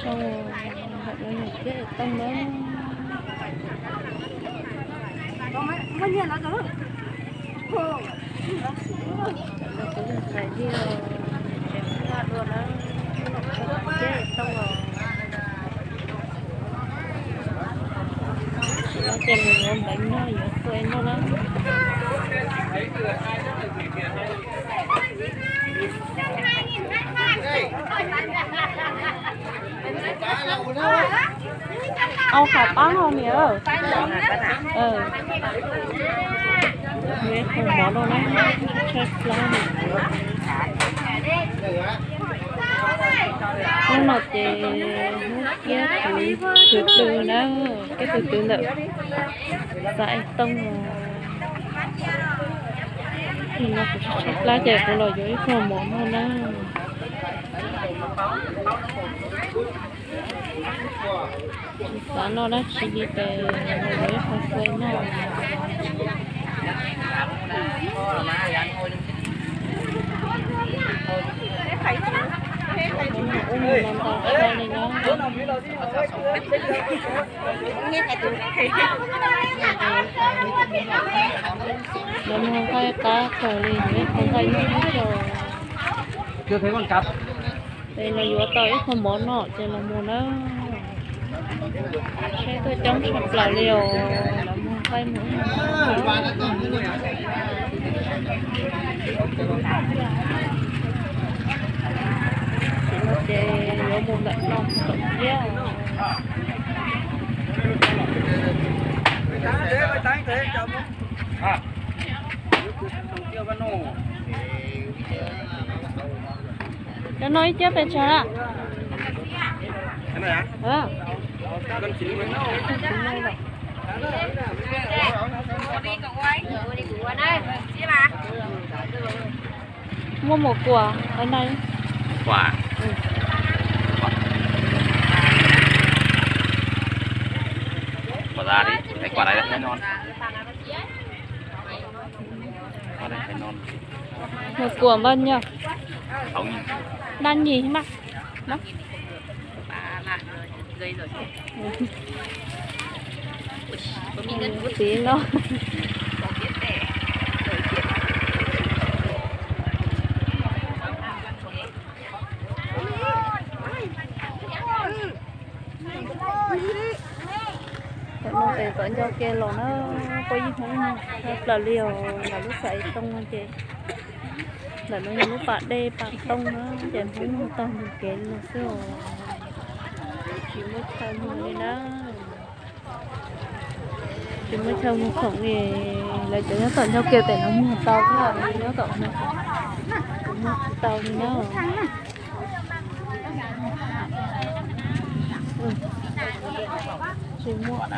Tooj, ntawm no yog kiab es tooj na. Tus yog tais diaj, tseem hlaj dua na, kiab es tooj os. Tam sim no ces mus yuav npeev noj yuav xuas noj na. Au qhov pab hau niam. Yuav ib qho mov no na, tshaib plab na. Hnub no ces hnub kiab tus twg na, kiab tus twg ntawm xav es tooj os. Nim no kuv tshaib plab ces kuv los yuav ib qho mov noj na. Tsis xav noj dab tsi li ces los yuav ib qho xuas noj. Ub, mus no ntau kawg li na. Los mus nqaij qab kawg li, yuav ib qho nqaij ib co. Ces los yuav tau ib qho mov noj ces los mus na. Saib tuaj coob tshaj plaws li os, los mus nqaij mus. Tam sim no ces yuav mus ntawm no thaum kiab. Cov no ib ciab pes tsawg na? Muaj mus kuas qhov no. Mus kuas npaj nyog. Dab nyis mas. Txiv no. Tam no tes kom nco ke los na, kuj yeej Hmoob tshaj plaws li os, ntawm lub xav es tooj no ces ntawm no yog lub pas dej pas tooj na, ces Hmoob taug nws kev li no xwb os. Tsis muaj chaw muag li na. Tsis muaj chaw muag khoom li. Lawv cov nyob tom ncauj ke tes no muag tau, nyob tom no muag tsis tau li na. Tsis muaj.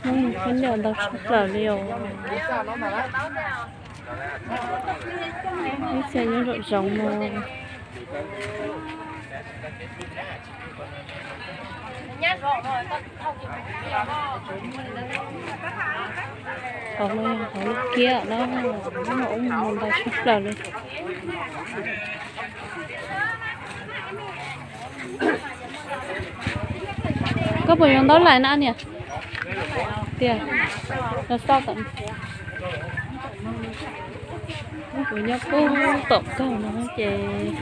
Hnub no khaub ncaws ntau tshaj plaws li os. Ib txhia nyob nraum zoov no. Qhov no yog qhov lub kiab na, hnub no wb mus ntau tshaj plaws li. Koj puas yuav ntaub lais na niam? Tiag, los xauj tom. Kuv nyob puag tom kawg no ces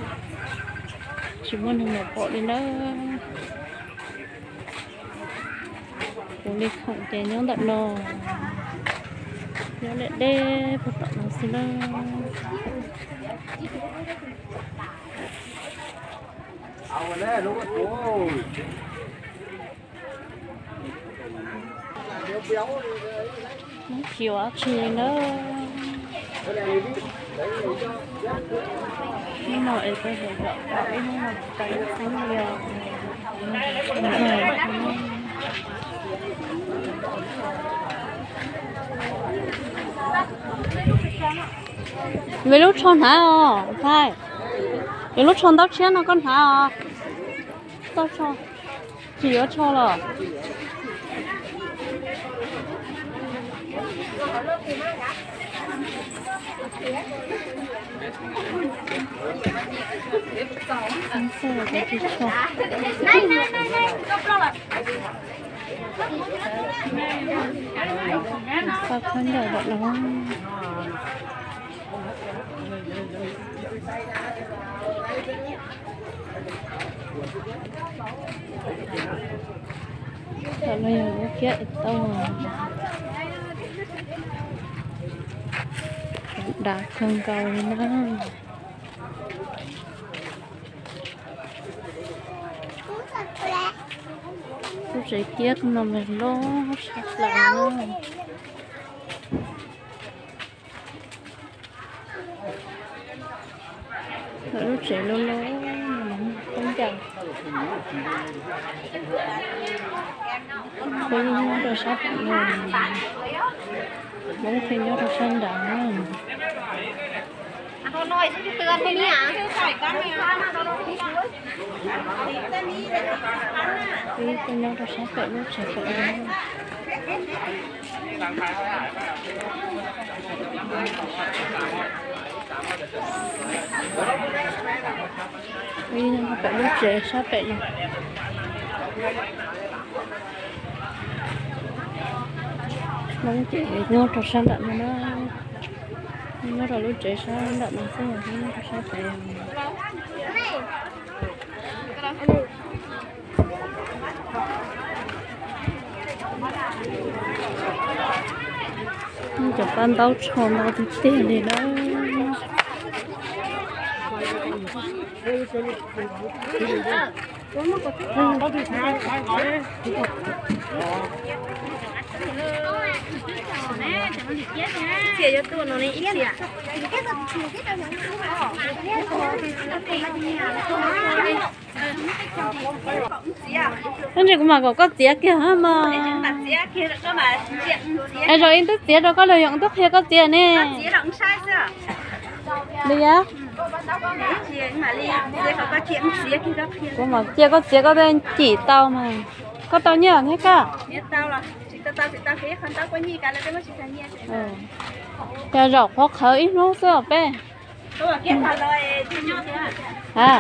tsis muaj neeg los pom li nawb. Kuv li khoom ces nyob ntawm no, nyob deb deb puag tom no xwb na. Tsis ua dab tsi li nawb. Hnub no es peb hais kom tau ib hnub no tau ib xeeb li os. Ve lub tsho hnav os ntxhais. Yuav lub tsho ntaub tshiab no koj hnav os. Tau tso, tsis yuav tsho los. Xa khab ncaws lawm los. Tam no yog lub kiab es tau dav kawg nkaus li na. Lub tsev kiab no mas loj tshaj plaws na. Lawv lub tsev loj loj, Hmoob ncaws. Peb nyob rau sab pem no, Hmoob pheej nyob rau sab nrad na. Peb nyob rau sab pem lub tsev pem no. Pem lub tsev sab pem no. Hmoob ces nyob rau sab nram no na. Nyob rau lub tsev sab nram no xwb, nyob rau sab pem. Cov paj ntaub tsho ntau tiag tiag li na. Ib ntsis kuv mam kom koj txiav kiag mas. Es zaum ib twb txiav rau koj los yog twb qhia koj txiav ne? Li a? Kuv mam cia koj txiav koj tej cim tau mas. Koj tau nyiaj thiab koj? Cas zaum qhuav qhawv ib hnub xwb os peb. A,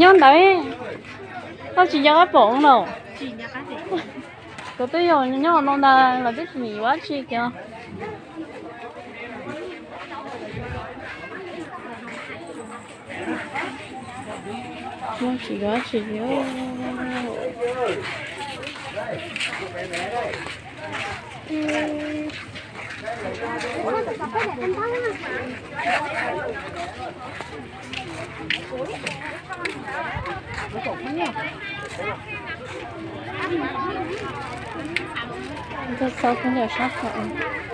nyob ntawd, koj tsis nco qab pom lawm. Kuv twb yog nyob no ntag los twb tsis yuav dab tsi kiag. Muaj tsis yuav dab tsi li. Koj xauj khaub ncaws sab hauv.